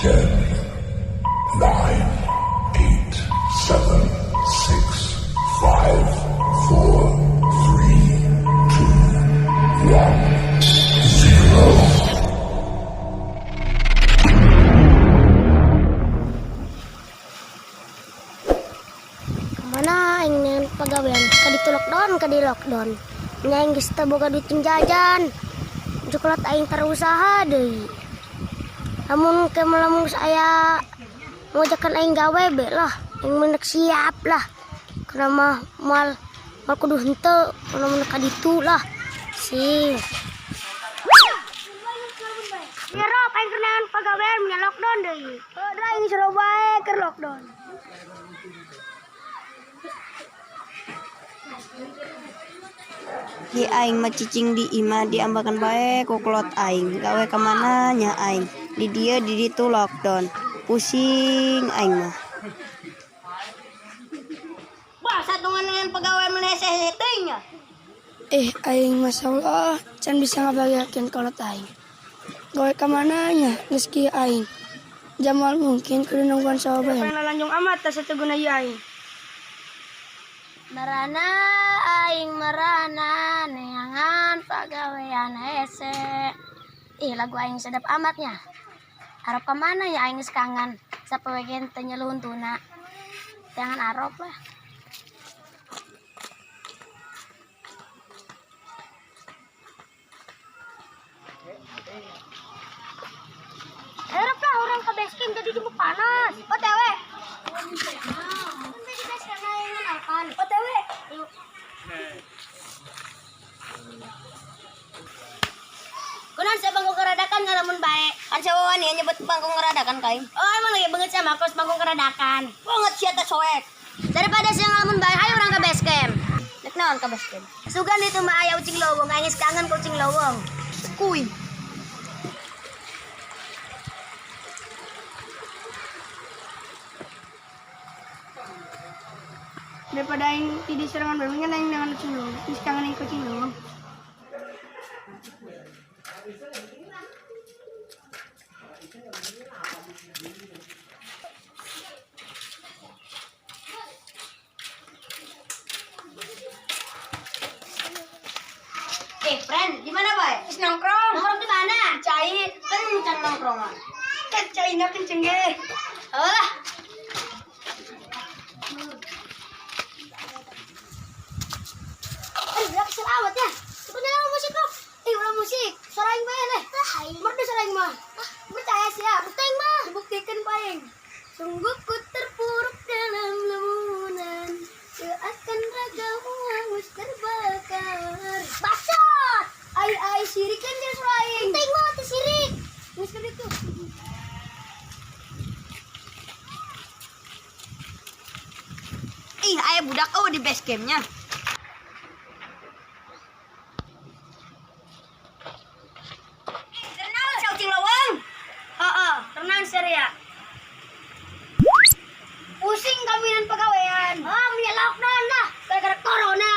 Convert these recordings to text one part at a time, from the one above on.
10, 9, 8, 7, 6, 5, 4, 3, 2, 1, 0. Kemana aing neangan pagawean? Kaditu lockdown, kadi lockdown. Nya aing geus teu boga duit jeung jajan. Coklat aing terusaha deui. Lamun ke lamun geus aya ngojakan aing gawe be lah, aing menek siap lah. Karena mah moal moal kudu henteu, mun menek ka ditu lah. Sih. Ya Rob, aing keur neangan pagawean nya lockdown deui. Heuh, aing suruh bae keur lockdown. Di aing mah cicing di imah diambakan bae ku kolot aing. Gawe ka mana nya aing? Di dieu di ditu lockdown. Pusing aing mah. Bah, satungan dengan pegawai meleseh teuing nya. Aing masyaallah can bisa ngabahagiakeun kolot aing. Gawe ka mana nya geus kieu aing. Jamal mungkin kudu nungguan sawa bae. Lanjung amat teh satuguna ieu aing. Marana aing marana neangan pagawean hese. Ih, lagu aing sedap amatnya. Arop ka mana ya aing geus kangen. Sapoe ge teu nyeluntuna. Jangan arop lah. Arop lah orang ke base camp jadi jemput panas. OTW. Di base camp aing alkan. OTW. Yuk. Kunaon sia bangku keradakan ngalamun bae? Kan sawawan ya nyebut bangku ngeradakan kain. Oh, emang lagi banget sama aku bangku keradakan. Banget sia teh soek. Daripada sia ngalamun bae, hayu urang ke base camp. Nek naon ka base camp? Sugan itu mah aya ucing lowong, aing geus kangen ku ucing lowong. Kuy. Daripada aing tidak serangan bae mendingan aing neangan kucing lowong. Geus kangen aing kucing lowong. Friend, di mana bae? Geus nongkrong. Nongkrong di mana? Cai. Kencang nongkrong mah. Kan caina kenceng ge. Oh lah. Aduh, gerak kesel amat ya. Coba nyala musik kok. Ulah musik. Suara aing bae leh. Merdu suara aing mah. Ah, percaya sih ya. Percaya aing mah. Dibuktikan paing. Sungguh ku terpuruk dalam lamunan, seakan ragamu hangus terbakar. Bacot! Ai ai sirik kan jeung suara aing. Penting mah teu sirik. Geus ka ditu. Ih, aya budak eueuh di base campnya. Ternaon sia ucing lowong? Heeh, tenang Surya. Pusing kami nan pagawean. Oh, punya lockdown lah gara-gara corona.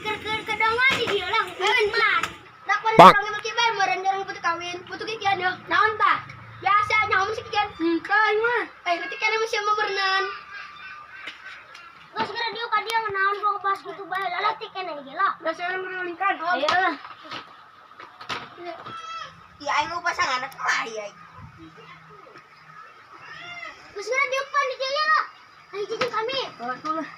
Keur kedongan di dia lah. Hebat. Lakon orang yang pakai bae meureun jarang putu kawin, putu kikian yo. Naon tah? Biasa nyaho mah kikian. Aing mah. Nanti kan masih memerenan. Geus segera dieu ka dieu naon gua ngebahas gitu bae lalatik keneh ge lah. Biasa orang berulingkan. Ayolah. Ih, aing mau pasangan kumaha ieu aing? Geus segera dieu pan di dieu lah. Ayo jijing kami. Oh, lah.